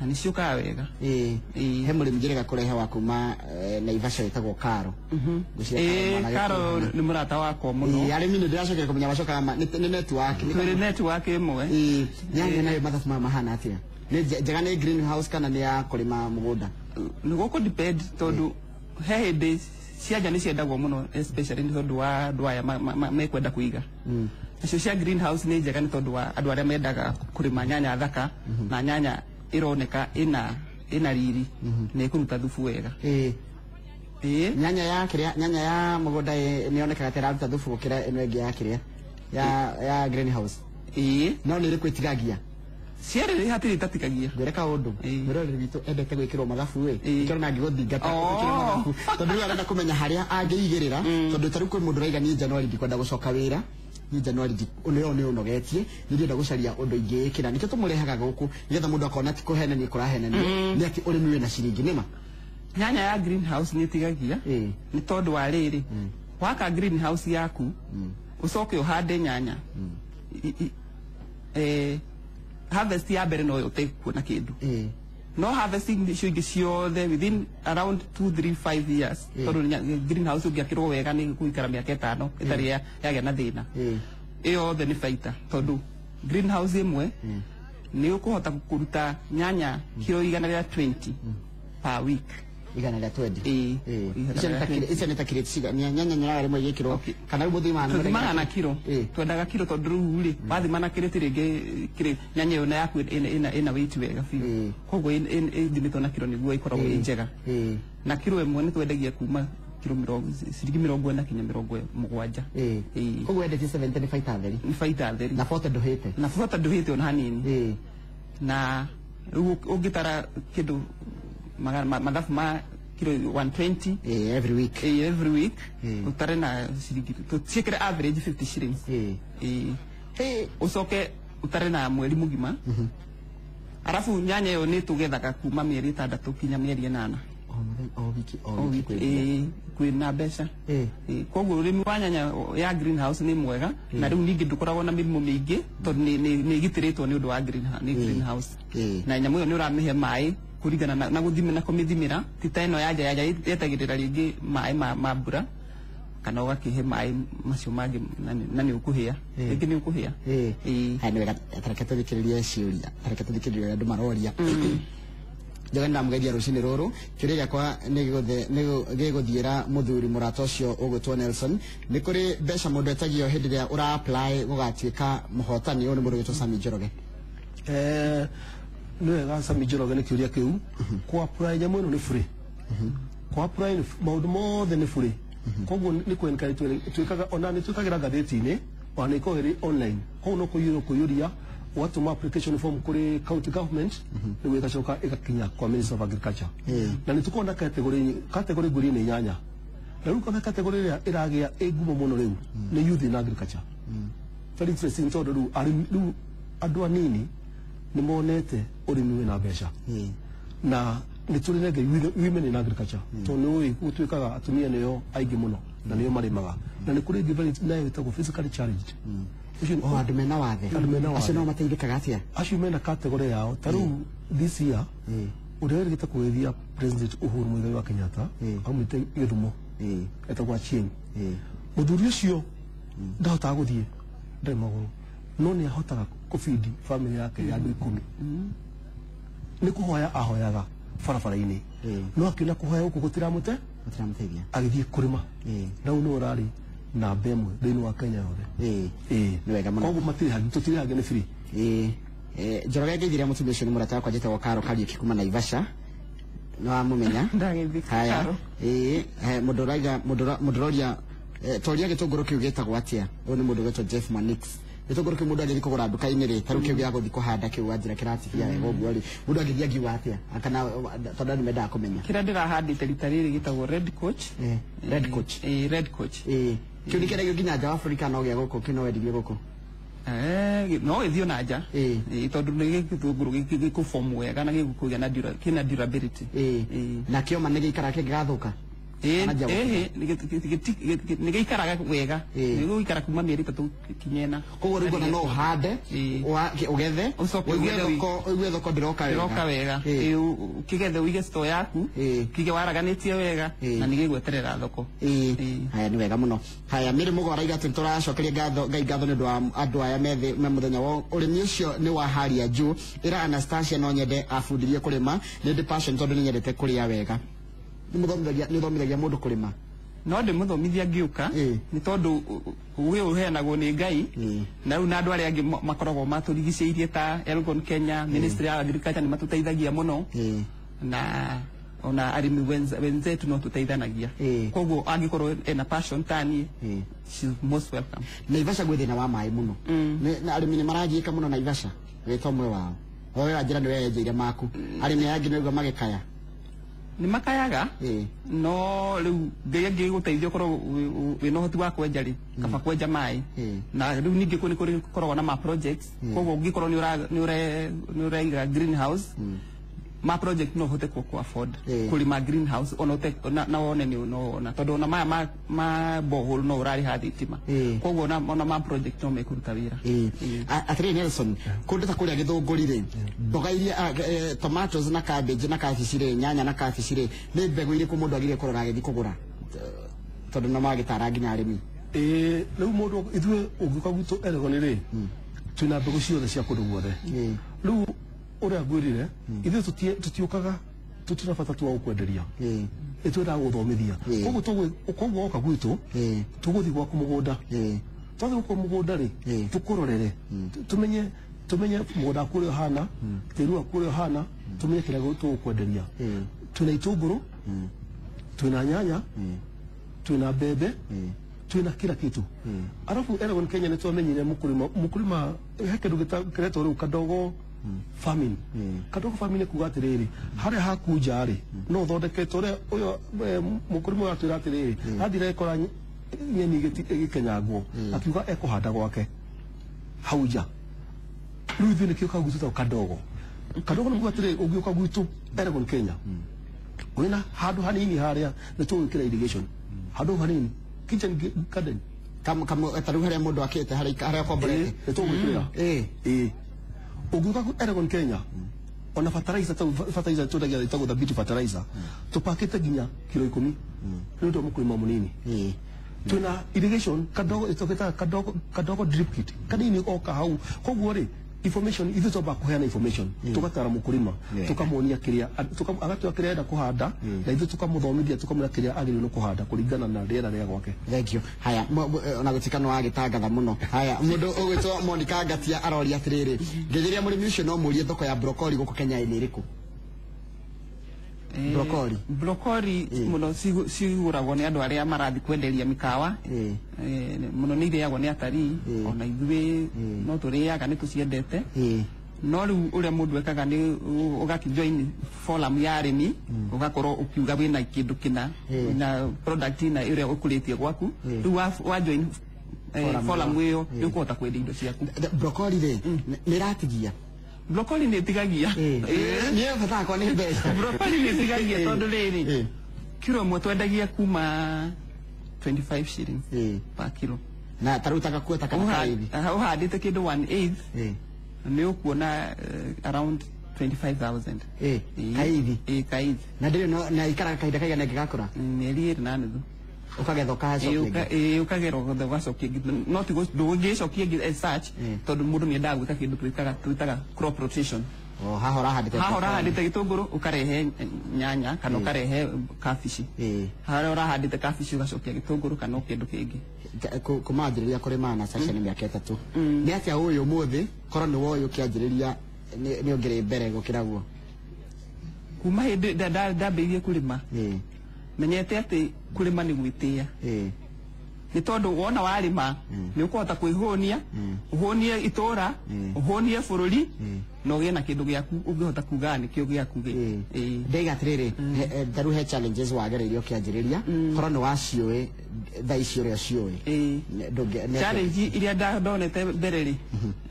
Na nĩ ciũkaga wega. He mũrĩmi njĩrĩga kũrehe wa kuma Naivasha ĩtagwo Karo. Karo nĩ mũrata wakwa mũno. Arĩmi nĩ ndĩracokera kũmenya macokaga nĩ network. Twĩrĩ network ĩmwe. Nyanya nayo mathabu maya mahana atĩa? Nĩ njega nĩ greenhouse kana nĩ ya kũrĩma mũgũnda? Nĩ gũkũ depend tondũ he hĩndĩ cia nja nĩ ciendagwo mũno especially nĩ tondũ wa andũ aya mekwenda kũiga. Nacio cia greenhouse nĩ njega nĩ tondũ wa andũ arĩa mendaga kũrĩma nyanya thaka na nyanya ironeka ina riri na ĩkũruta thubu wega. Nyanya ya kĩrĩa, nyanya ya mũgũnda nĩ yonekaga ta ĩraruta thubu gũkĩra ĩno ĩngĩ ya kĩrĩa ya greenhouse. No nĩ ĩrĩkũ ĩtigagia? Cierĩ hatirĩ itatigagia. Ngwĩre kaũndũ, mwĩroreri witũ endete gwĩkĩrwo mathabu ĩ, nĩkĩo ona angĩgũthingata gwĩkĩrwo mathabu tondũ rĩu arenda kũmenya harĩa angĩigĩrĩra, tondũ ta rĩu kwĩ mũndũ ũraiga niĩ January ndikwenda gũcoka wĩra, niĩ January nĩyo nĩ ũnogetie, niĩ ndĩrenda gũcaria ũndũ ingĩĩkĩra, nĩkĩo tũmũrehaga gũkũ nĩgetha mũndũ akona ti kũhenania kũrahenania, nĩ atĩ ũrĩmi wĩna ciringi nĩma. Nyanya ya greenhouse nĩ ĩtigagia nĩ tondũ wa rĩrĩ, waka greenhouse yaku ũcoke ũhande nyanya, harvest ya mbere no ũtekuona kĩndũ. No harvesting icio ingĩ ciothe within around 2 3 5 years, tondũ greenhouse ũngĩakĩrwo wega nĩ gũikara mĩaka 5 ĩtarĩ yagĩa na thĩna. Ĩyo yothe nĩ baita tondũ greenhouse ĩmwe nĩ ũkũhota kũruta nyanya kiro 120 per week. 120. Icio nĩ ta crate cigana? Nyanya nyonaga rĩmwe igĩkĩrwo kana rĩu mũthimaga tũthimaga na kiro. Twendaga kiro tondũ rĩu rĩ wathima na crate rĩngĩ nyanya ĩyo yaku ĩna weight wega biũ, koguo ĩthimĩtwo na kiro nĩguo ĩkoragwo ĩ njega. Na kiro ĩmwe nĩ twendagia kuma kiro ciringi 40 kinya 70. Koguo wendetie 70 nĩ baita theri. Nĩ baita theri. Na 40 ndũhĩte. Na 40 ndũhĩte ona hanini. Na rĩu ũngĩtara kĩndũ mathabu ma kilo 120 every week. Every week utare na ciringi tuciĩkĩre average 50 shillings. Ucoke utare na mweri mũgima. Arabu nyanya ĩyo nĩ tũgethaga kuma mĩeri 6 kinya mĩeri 8. O wiki o wiki kwĩna mbeca. Koguo ũrĩmi wa nyanya ya greenhouse nĩ mwega, na rĩu ningĩ ndũkoragwo na mĩrimũ mĩingĩ tondũ nĩ ĩgitĩrĩtwo nĩ ũndũ wa greenhouse. Na nyamũ ĩyo nĩ ũramĩhe maĩ kũringana na gũthimĩra na kũmĩthimĩra, ti ta ĩno ya nja yetagĩrĩra rĩngĩ maĩ ma mbura kana ũgakĩhe maĩ macio mangĩ na nĩ ũkũhĩa rĩngĩ nĩ ũkũhĩa. Haya nĩ wega, tareke tũthikĩrĩrie ciũria, tareke tũthikĩrĩrie ũrĩa andũ maroria. Njoge ndamũgeithia rũcinĩ rũrũ, kĩũria gĩakwa nĩ gĩgũthiĩra mũthuri mũrata ũcio ũgwĩtwo Nelson. Nĩ kũrĩ mbeca mũndũ etagio hĩndĩ ĩrĩa ũra apply gũgatuĩka mũhotani? Ũyũ nĩ mũndũ ũgwĩtwo Sami Njoroge. Nĩ wega Sami Njoroge nĩ kĩũria kĩu. Kũ apply nyamũ ĩno nĩ free. Kũ apply maũndũ mothe nĩ free. Koguo nĩ kũ encourage twĩkaga ona nĩ twĩkagĩra ngathĩti-inĩ ona nĩ ĩkoragwo ĩrĩ online. Koguo no kũiyũria ũgatũma application form kũrĩ county government nĩguo ĩgacoka ĩgakinya kwa Minister of Agriculture. Na nĩ tũkoragwo na category ngũri nĩ 8. Na rĩu kana category ĩrĩa ĩragĩa ĩ ngumo mũno rĩu nĩ youth in agriculture. Very interesting tondũ rĩu andũ anini nĩ monete ũrĩmi wĩna mbeca. Na nĩ tũrĩ na women in agriculture tondũ nĩ ũĩ gũtuĩkaga atumia nĩo aingĩ mũno na nĩo marĩmaga. Na nĩ kũrĩ ĩngĩ nayo ĩtagwo physically challenged. Andũ mena wathe. Acio no mateithĩkaga atĩa? Acio mena category yao. Ta rĩu this year ũrĩa wĩrĩgĩte kũgeithia President Uhuru Muigai wa Kenyatta aumĩte Gĩthumo etagwo Achieng. Mũthuri ũcio ndahotaga gũthiĩ, ndarĩ magũrũ, no nĩ ahotaga kũbindi family yake ya andũ 10. Nĩ kũhoya ahoyaga barabara-inĩ, no akĩona kũhoya gũkũ gũtiramũteithia, agĩthiĩ kũrĩma. Na rĩu nĩwe ũrarĩ namba 1 thĩinĩ wa Kenya yothe. Nĩ wega mũno. Koguo tũtirĩhagia nĩ free. Njoroge ngeithirie mũtumia ũcio nĩ mũrata wakwa njĩtagwo Karo Kariũki kuma Naivasha. Nĩ wamũmenya? Ndagĩthika Karo. Mũndũ ũraiga, mũndũ ũroria, toria gĩtũngũrũ kĩu gĩtagwo atĩa? Ũyũ nĩ mũndũ ũgwĩtwo Jeff Manix. Gĩtũngũrũ kĩu mũndũ angĩthiĩ kũgũra nduka-inĩ rĩ, ta rĩu kĩu gĩa gũthiĩ kũhanda kĩu wanjĩra kĩratibia wega ũguo rĩ, mũndũ angĩthiĩ angiuga atĩa? Kana tondũ andũ mendaga kũmenya. Kĩrĩa ndĩrahandĩte rita rĩrĩ gĩtagwo Red Coach. Red Coach. Red Coach. Kĩu nĩ kĩendagio nginya nja wa bũrũri kana no gĩa gũkũ, kĩu no wendirie gũkũ? No ĩthiĩ ona nja. Tondũ nĩ gĩtũngũrũ gĩkũform wega na gĩgũkũgĩa na kĩna durability. Na kĩoma nĩ gĩikaraga kĩngĩgathũka? Nä gä ikaraga wega, nä gå ikara kuma mä eri 3 kinya 4. Koguo rĩu ona no ũhande, ũgethe, ũigue thoko ndĩroka wega. Ndĩroka wega. Ũkĩgethe ũige store yaku, kige waraganĩtie wega na nĩ gĩgweterera thoko. Haya, nĩ wega mũno. Haya, Mary Mũgo arauga atĩ nĩtũracokeria ngatho Ngai ngatho nĩ ũndũ wa andũ aya methĩ me mũthenya wa ũrĩmi ũcio nĩ wa hali ya juu. Ĩra Anastasia no nyende abundithie kũrĩma, nĩ ndĩ passion tondũ nĩ nyendete kũrĩa wega. Nĩ ũthomithagia mũndũ kũrĩma? No ndĩmũthomithia ngĩũka, nĩ tondũ ũgĩ ũheanagwo nĩ Ngai, na rĩu na andũ arĩa angĩ makoragwo matũrigicĩirie ta Elgon Kenya, Ministry ya Agriculture nĩ matũteithagia mũno, na ona arĩmi wenzetu no tũteithanagia. Koguo angĩkorwo ena passion ta niĩ, she's most welcome. Naivasha gwĩ thĩna wa maĩ mũno. Na arĩmi nĩ maragiĩka mũno Naivasha, wĩta ũmwe wao. Wewe wanjĩra nĩ weyenjeire maku. Arĩmi aya angĩ nĩguo magĩkaya. Nĩ makayaga, no rĩu Ngai angĩgũteithia ũkorwo wĩna ũhoti wa kwenja rĩ, kaba kwenja maĩ. Na rĩu ningĩ nĩ kũrĩ gũkoragwo na ma projects, koguo ũngĩkorwo nĩ ũraiga greenhouse, ma project no ũhote ku afford kũrĩma greenhouse ona na wone nĩ ona tondũ ona maya ma borehole no ũrarĩha thitima, koguo ona ma project no mekũruta wĩra. Atĩrĩrĩ Nelson, kũndũ ta kũrĩa Gĩthũngũri rĩ, mboga iria tomatoes na cabbage na kabici rĩ, nyanya na kabici rĩ, nĩ mbegũ irĩkũ mũndũ agĩrĩire kũrora agĩthiĩ kũgũra, tondũ no magĩtara nginya arĩmi? Rĩu mũndũ ithuĩ ũngĩũka gwitũ Elgon rĩ, twĩna mbegũ ciothe cia kũndũ guothe. Rĩu ũrĩa ngwĩrire, ithuĩ tũtiũkaga, tũtirĩ bata tu wa gũkwenderia, ĩtwendaga gũthomithia. Koguo woka gwitũ, tũgũthiĩ gwaku mũgũnda. Twathiĩ gwaku mũgũnda rĩ, tũkũrorere, tumenye mũgũnda waku ũrĩa ũhana, tĩri waku ũrĩa ũhana, tumenye kĩrĩa tũgũkwenderia. Twĩna itũngũrũ, twĩna nyanya, twĩna mbembe, twĩna kila kitu. Arabu Elgon Kenya nĩ twamenyire mũkũrĩma he kĩndũ kĩretwo rĩu kadogo farming. Kadogo farming kuga atiriri, haria haku nja ri no thondeke tore uyo mukurimo atwira atiriri, athire ekora nyeni igikenyangwo, akiuga ekuhanda gwake hau nja. Riu ithuĩ nĩkĩo kagwitũ ta kadogo. Kadogo nĩ kuga atiriri, ũngĩũka gwitũ Elgon Kenya, wĩna handũ hanini haria nĩ tũgwĩkĩra irrigation, handũ hanini, kitchen garden kam ta rĩu harĩa mũndũ akĩte harĩa akomborete nĩ tũgwĩkĩrĩra. Ũngĩũka Elgon Kenya, ona fertilizer ta fertilizer tũndagia ĩtagwo the beauty fertilizer, tũpakĩte nginya kilo 10 nĩ ũndũ wa mũkũrĩma mũnini. Twĩna irrigation kadogo, ĩtũgĩtaga kadogo drip kit kanini oka hau. Koguo rĩ, information ithuĩ twamba kũheana information, tũgatara mũkũrĩma, tũkamuonia kĩrĩa agatwĩra kĩrĩa arenda kũhanda, na ithuĩ tũkamũthomithia, tũkamwĩra kĩrĩa agĩrĩirwo nĩ kũhanda kũringana na rĩera rĩa gwake. Thank you. Haya, ona gũtuĩka nĩ wagĩtangatha mũno. Haya, mũndũ ũgwĩtwo Monica Ngatia aroria atĩrĩrĩ, ngĩgeria mũrĩmi ũcio no mũrie thoko ya brokoli gũkũ Kenya nĩ ĩrĩkũ? Brokoli. Brokoli mũno cigũragwo nĩ andũ arĩa marathiĩ kwenderia mĩkawa, mũno nĩ irĩagwo nĩ atarii, ona ithuĩ no tũrĩaga, nĩ tũciendete. No rĩu ũrĩa mũndũ ekaga nĩ ũgakĩjoin forum ya arĩmi, ũgakorwo ũkiuga wĩna kĩndũ kĩna, wĩna product ĩna ĩrĩa ũkũrĩtie gwaku. Rĩu wa join forum ĩyo, nĩ ũkũhota kwendia indo ciaku. Brokoli rĩ, nĩ ĩratigia? Brokoli nĩ ĩtigagia. Niĩ bata wakwa nĩ mbeca. Brokoli nĩ ĩtigagia tondũ rĩrĩ, kilo ĩmwe twendagia kuma 25 shillings per kilo. Na ta rĩu ta gakuota kana kaithi? Ũhandĩte kĩndũ 1/8, nĩ ũkuona around 25,000. Kaithi? Kaithi. Na ndĩrĩ no, na ikaraga kahinda kaigana ĩngĩgakũra? Mĩeri 2.5. Ũkagetha ũkacokia ĩngĩ? Ũkagetha ũgacokia ĩngĩ. No ti ndũngĩcokia ĩngĩ as such, tondũ mũndũ nĩ endaga gwĩka kĩndũ twĩtaga crop rotation. Haha ũrahandĩte Haha ũrahandĩte gĩtũngũrũ, ũkarehe nyanya kana ũkarehe kabici. Harĩa ũrahandĩte kabici ũgacokia gĩtũngũrũ kana kĩndũ kĩngĩ. Kũmanjĩrĩria kũrĩma na Sasha nĩ mĩaka 3. Nĩ atĩa ũyũ ũmũthĩ, korwo nĩ woĩ ũkĩanjĩrĩria nĩ ũngĩrĩ mbere gũkĩra guo? Kuma hĩndĩ ndambĩrĩirie kũrĩma, menyete atĩ kũrĩma nĩ gwĩtĩĩa. Nĩ tondũ wona warĩma, nĩ ũkũhota kwĩhũnia, ũhũnie itũũra, ũhũnie bũrũri, na ũgĩe na kĩndũ gĩaku ũngĩhota kuga nĩkĩo gĩaku gĩ. Ndaiga atĩrĩrĩ, ta rĩu he challenges wagereirie ũkĩanjĩrĩria, korwo nĩ waciũĩ thaa ici ũrĩa ciũĩ. Challenge iria ndonete mbere rĩ,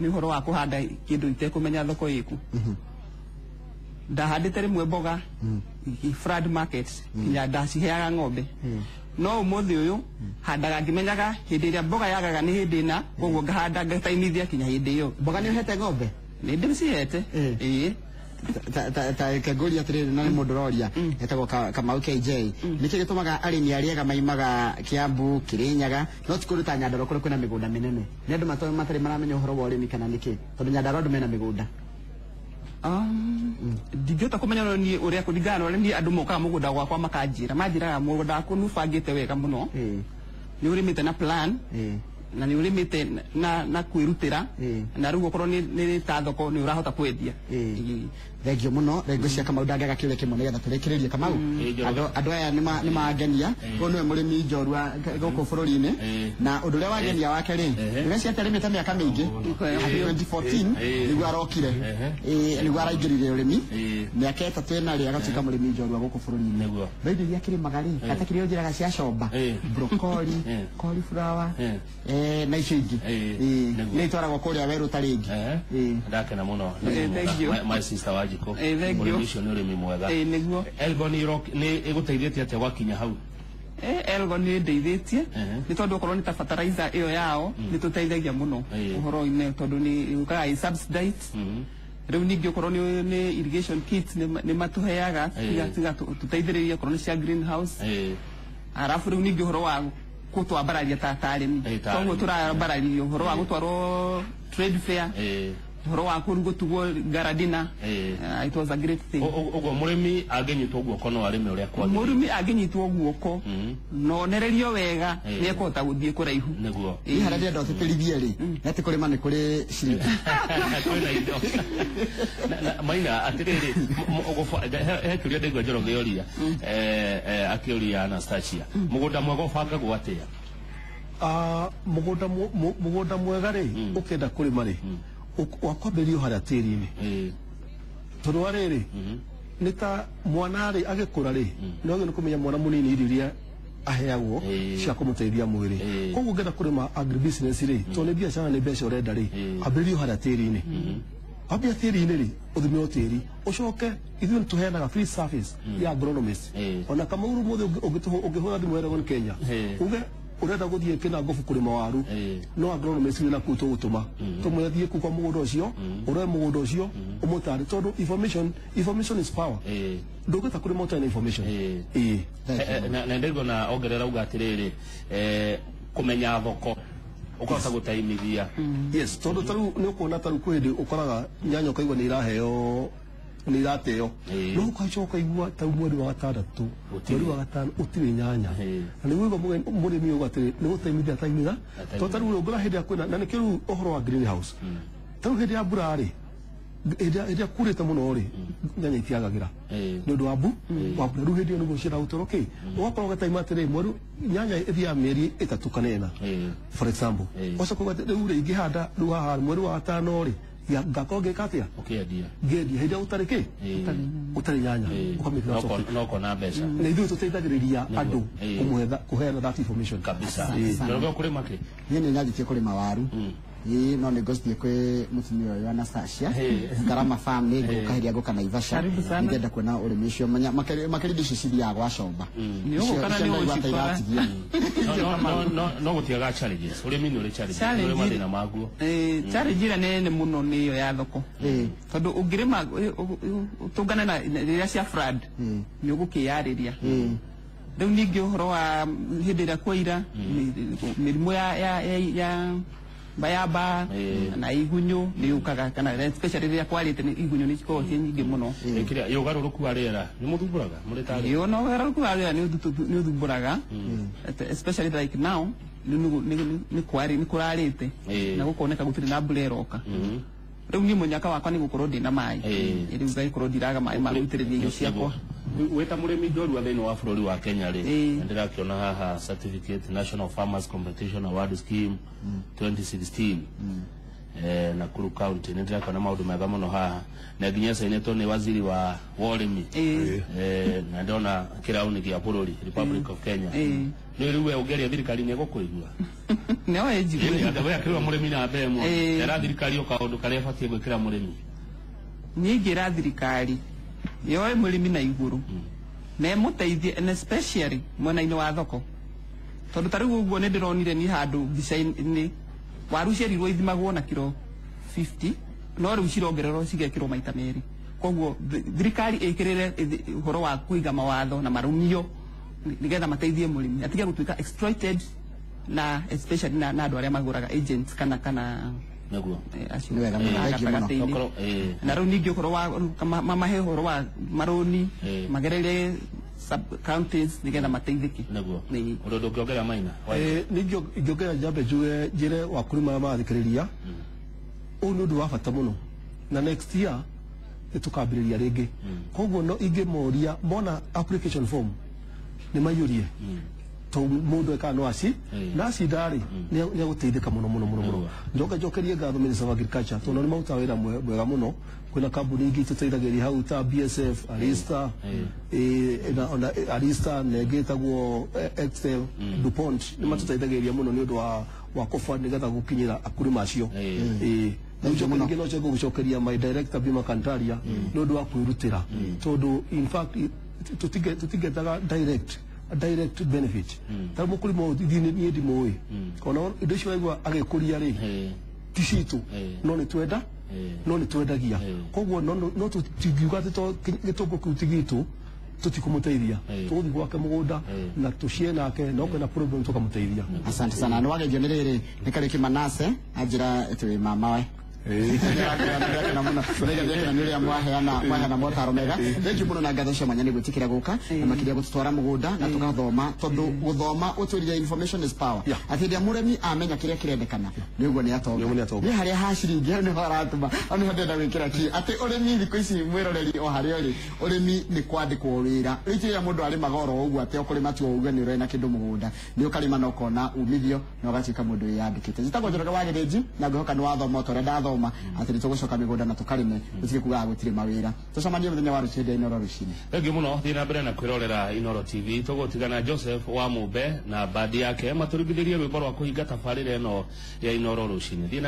nĩ ũhoro wa kũhanda kĩndũ itekũmenya thoko ĩkũ. Ndahandĩte rĩmwe mboga, flood market nginya ndaciheaga ng'ombe. No umuthi uyu handaga ngimenyaga hindi iria mboga yagaga ni hindi na koguo ngahanda ngataimithia kinya hindi iyo. Mboga ni uhete ng'ombe? Ni ndĩcihete. Ĩĩ. Ta kengũria atĩrĩrĩ, na nĩ mũndũ ũroria etagwo Kamau KJ, nĩkĩ gĩtũmaga arĩmi arĩa ega maimaga Kiambu, Kirinyaga, no ti kũndũ ta Nyandarua kũrĩa kwĩna mĩgũnda mĩnene? Nĩ andũ matarĩ maramenya ũhoro wa ũrĩmi kana nĩkĩ? Tondũ Nyandarua andũ mena mĩgũnda. Ndingĩhota kũmenya no niĩ ũrĩa kũringana na ũrĩa niĩ andũ mokaga mũgũnda gwakwa makanjĩra, manjĩraga mũgũnda waku nĩ ũbangĩte wega mũno, nĩ ũrĩmĩte na plan, na nĩ ũrĩmĩte na kwĩrutĩra, na rĩu okorwo nĩ ta thoko nĩ ũrahota kwendia. Thengio mũno. Thengio cia Kamau. Ndangĩaga kĩũria kĩmwe nĩgetha tũrĩkĩrĩrie. Kamau, andũ aya nĩ mangenia. Ũyũ nĩwe mũrĩmi njorua gũkũ bũrũri-inĩ, na ũndũ ũrĩa wangenia wake rĩ, nĩwe atarĩmĩte mĩaka mĩingĩ. 2014 nĩguo arokire, nĩguo araingĩrire ũrĩmi, mĩaka 3 ĩna rĩ agatuĩka mũrĩmi njorua gũkũ bũrũri-inĩ. No indo iria akĩrĩmaga rĩ, gata kĩrĩa ũnjĩraga cia comba, broccoli, cauliflower, na icio ingĩ nĩ itwaragwo kũrĩa werũ ta rĩngĩ. Ndakena mũno, my sister Wanjikũ. Thank you. Ũrĩmi ũcio nĩ ũrĩmi mwega. Nĩguo. Elgon nĩ ĩgũteithĩtie atĩa gwakinya hau? Elgon nĩ ĩndeithĩtie nĩ tondũ okorwo nĩ ta fertilizer ĩyo yao nĩ tũteithagia mũno ũhoro-inĩ, tondũ nĩ yũkaga ĩ subsidized. Rĩu ningĩ okorwo nĩ irrigation kits nĩ matũheaga tiga tũteithĩrĩrie okorwo nĩ cia greenhouse. Arabu rĩu ningĩ ũhoro wa gũtwambararia ta arĩmi, koguo tũrambarario ũhoro wa gũtwarwo trade fair, ũhoro wa gũtugwo garadina. It was a great thing. Ũguo mũrĩmi angĩnyitwo guoko no arĩme ũrĩa kwagĩrĩire? Mũrĩmi angĩnyitwo guoko na onererio wega nĩ ekũhota gũthiĩ kũraihu. Nĩguo. Niĩ harĩa ndĩrenda ũtĩtĩrithie rĩ, nĩ atĩ kũrĩma nĩ kũrĩ ciringi. Kwĩna indo. Maina atĩrĩrĩ, he kĩũria ndaigua Njoroge oria, akĩũria Anastasia, mũgũnda mwega ũbangagwo atĩa? Mũgũnda mwega rĩ, ũkĩenda kũrĩma rĩ, wakwambĩrĩrio harĩa tĩri-inĩ, tondũ wa rĩrĩ nĩ ta mwana rĩ agĩkũra rĩ, nĩ wagĩrĩirwo nĩ kũmenya mwana mũnini irio iria aheagwo cia kũmũteithia mwĩrĩ. Koguo ũngĩenda kũrĩma agribusiness rĩ, tondũ nĩ biacara, nĩ mbeca ũrenda rĩ, ambĩrĩrio harĩa tĩri-inĩ. Wambia tĩri-inĩ rĩ, ũthimĩrwo tĩri, ũcoke ithuĩ nĩ tũheanaga free service ya agronomist. Ona Kamau ũmũthĩ ũngĩhũra thimũ Elgon Kenya uge urenda guthie Kinangobu kurima waru, no agronomist wina kuu tugutuma tumwire thie kuu kwa mugunda ucio, urore mugunda ucio, umutare, tondu information is power. Ndungihota kurima utarĩ na information. Na ndaigua na ongerera uga atiriri, kumenya thoko ukahota gutaimithia. Yes, tondu taru ni ukuona taru kwĩ hĩndĩ ũkoraga nyanya ũkaigua nĩ iraheo, nĩ irateo, no ũkacoka ũkaigua ta mweri wa gatandatũ, mweri wa gatano ũtirĩ nyanya, na nĩguo mũrĩmi uga atĩrĩ nĩ gũtaimithia ataimitha, tondũ ta rĩu ũngĩra hĩndĩ ĩrĩa kwĩna, na nĩkĩo rĩu ũhoro wa greenhouse, ta rĩu hĩndĩ ya mbura rĩ, hĩndĩ ĩrĩa kurĩte mũno rĩ, nyanya itiagagĩra nĩ ũndũ wa mbura. Rĩu hĩndĩ ĩyo nĩguo ciendaga gũtwarwo kĩ, ũgakorwo ũgataima atĩrĩ mweri nyanya ĩthiaga mĩeri 3 kana 4, for example, ũgacoka uga rĩu rĩ ingĩhanda rĩu haha mweri wa gatano rĩ, ngakorwo ngĩka atĩa? Ũkĩendia. Ngĩendia hĩndĩ ĩrĩa gũtarĩ kĩ, ũtarĩ nyanya, ũkamĩkĩra thoko. No ũkona mbeca. Na ithuĩ tũteithagĩrĩria andũ kũheana that information. Kabisa. Njoroge, ũkũrĩma kĩ? Niĩ nĩ nyanjĩtie kũrĩma waru. Ĩĩ, no nĩ ngũcithiĩ kwĩ mũtumia ũyũ Anastasia Ngarama Farm, nĩ ngũka hĩrĩa ngũka Naivasha, nĩngenda kuona ũrĩmi ũcio makĩria indo icio cithiaga gwa comba. Nĩ ũgũka na nĩ ũgũcikora. No gũtiaga challenges. Ũrĩmi nĩ ũrĩ challenges, nĩ ũrĩ mathĩna maguo. Challenge ĩrĩa nene mũno nĩ ĩyo ya thoko, tondũ ũngĩrĩma ũtũngane na rĩrĩa cia flood nĩ ũgũkĩyarĩria. Rĩu ningĩ ũhoro wa hĩndĩ ĩrĩa kwaira, mĩrimũ ya bayaba na igunyũ nĩ yũkaga, kana especially rĩrĩa kwarĩte igunyũ nĩ cikoragwo ciĩ nyingĩ mũno. Kĩrĩa ũgarũrũku wa rĩera nĩ mũthumbũraga mũrĩ ta arĩmi? Ĩĩ, no ũgarũrũku wa rĩera nĩ ũthumbũraga, especially like now nĩ kũrarĩte na gũkoneka gũtirĩ na mbura ĩroka. Rĩu niĩ mũnyaka wakwa nĩ gũkorwo ndĩna maĩ, rĩu ngagĩkorwo ndiraga maĩ ma gũitĩrĩria irio ciakwa. Wĩta mũrĩmi njorua thĩinĩ wa bũrũri wa Kenya rĩ, ndĩrakĩona haha certificate National Farmers Competition Award Scheme 2016, Nakuru County, nĩ ndĩrakĩona maũndũ mega mũno haha, na nginya cainĩtwo nĩ waziri wa ũrĩmi, na ndĩrona kĩrauni gĩa bũrũri Republic of Kenya. Nĩ rĩu we ũngĩaria thirikari nĩ ĩgũkũigua? No ĩnjigue. We akĩrĩwa mũrĩmi namba ĩmwe, era thirikari o kaũndũ karĩa ĩbatiĩ gwĩkĩra mũrĩmi. Niĩ ingĩra thirikari yoe mũrĩmi na igũrũ, Na ĩmũteithie and especially mwena-inĩ wa thoko, tondũ ta rĩu ũguo nĩ ndĩronire ni handũ mbica-inĩ waru cierirwo ithimagwo na kiro 50, no rĩu cirongererwo cigekĩrwo maita merĩ. Koguo thirikari ĩkĩrĩre ũhoro wa kũiga mawatho na marũmio nĩgetha mateithie mũrĩmi atige gũtuĩka exploited, na especially na andũ arĩa magũraga agents kana Nĩguo. Acio Nĩ wega mũno, thank you mũno. gatagatĩ-inĩ. Okorwo, Na rĩu ningĩ ũhoro wa mamahe ũhoro wa marũni magereire sub counties nĩgetha mateithĩke. Nĩguo. Nĩ. Ũndũ ndũngĩongerera Maina? Ningĩ ingĩongerera njambe njuge njĩre wakulima arĩa marathikĩrĩria, ũyũ nĩ ũndũ wa bata mũno, na next year nĩ tũkambĩrĩria rĩngĩ. Koguo no ingĩmoria mona application form nĩ maiyũrie, to mũndũ ekaga no aci na acinda rĩ, nĩ agũteithĩka mũno mũno mũno mũno. Njoke njokerie ngatho Minister of Agriculture, tondũ nĩ marutaga wĩra mwega mũno. Kwĩna kambuni ingĩ itũteithagĩrĩria hau ta BSF, Arista, na ona Arista na ĩngĩ ĩtagwo Excel, DuPont, nĩ matũteithagĩrĩria mũno nĩ ũndũ wa kũba nĩgetha gũkinyĩra akulima acio. Ningĩ no njoke gũcokeria my director Bima Kantaria nĩ ũndũ wa kwĩrutĩra, tondũ in fact tũtingetaga direct benefit ta mũkulima ũyũ niĩ ndimũĩ, ona indo icio waigua agĩkũria rĩ, ti citũ, no nĩ twenda, no nĩ twendagia. Koguo no tũtingiuga atĩ to gĩtũngũrũ kĩu ti gitũ tũtikũmũteithia, tũgũthiĩ gwake mũgũnda na tũcie nake, na okorwo na problem tũkamũteithia. Asante sana. Nĩ wagegio nĩ rĩrĩ nĩ Kariuki Manase anjĩra atĩ wĩ mamawe. Ndĩrakena mũno, ndĩrakena nĩ ũrĩa mwaheana motaro mega. Thank you mũno na ngatho cia mwanya nĩ gwĩtĩkĩra gũka na makĩria gũtũtwara mũgũnda na tũgathoma, tondũ gũthoma ũtwĩrire information is power, atĩ rĩrĩa mũrĩmi amenya kĩrĩa kĩrendekana nĩ ũguo nĩ atonga. Nĩ ũguo nĩ atonga. Nĩ harĩa ha ciringi hau nĩho aratũma, hau nĩho ndĩrenda gwĩkĩra ki atĩ ũrĩmi thikũ ici, mwĩroreri o harĩa ũrĩ, ũrĩmi nĩ kwandĩkwo wĩra. Rĩu ti rĩrĩa mũndũ arĩmaga oro ũguo atĩ okũrĩma tu o uge nĩ ũrĩ na kĩndũ mũgũnda, nĩ ũkarĩma na ũkona umithio na ũgatuĩka mũndũ wĩyandĩkĩte. Njĩtagwo Njoroge wa Gĩthĩnji na ngwĩhoka nĩ wathoma o ta ũrĩa ndathoma, atĩ nĩ tũgũcoka mĩgũnda na tũkarĩme, tũtige kugaga gũtirĩ mawĩra. Tũcemanie mũthenya wa rũciũ hĩndĩ ya Inooro rũcinĩ. Thengiũ mũno. Thiĩ na mbere na kwĩrorera Inooro TV. Tũgũtigana Joseph wa Mumbe na bandi yake matũringithĩrie rwĩmbo rwa kũhinga tabarĩra ĩno ya Inooro rũcinĩ. Thiĩ na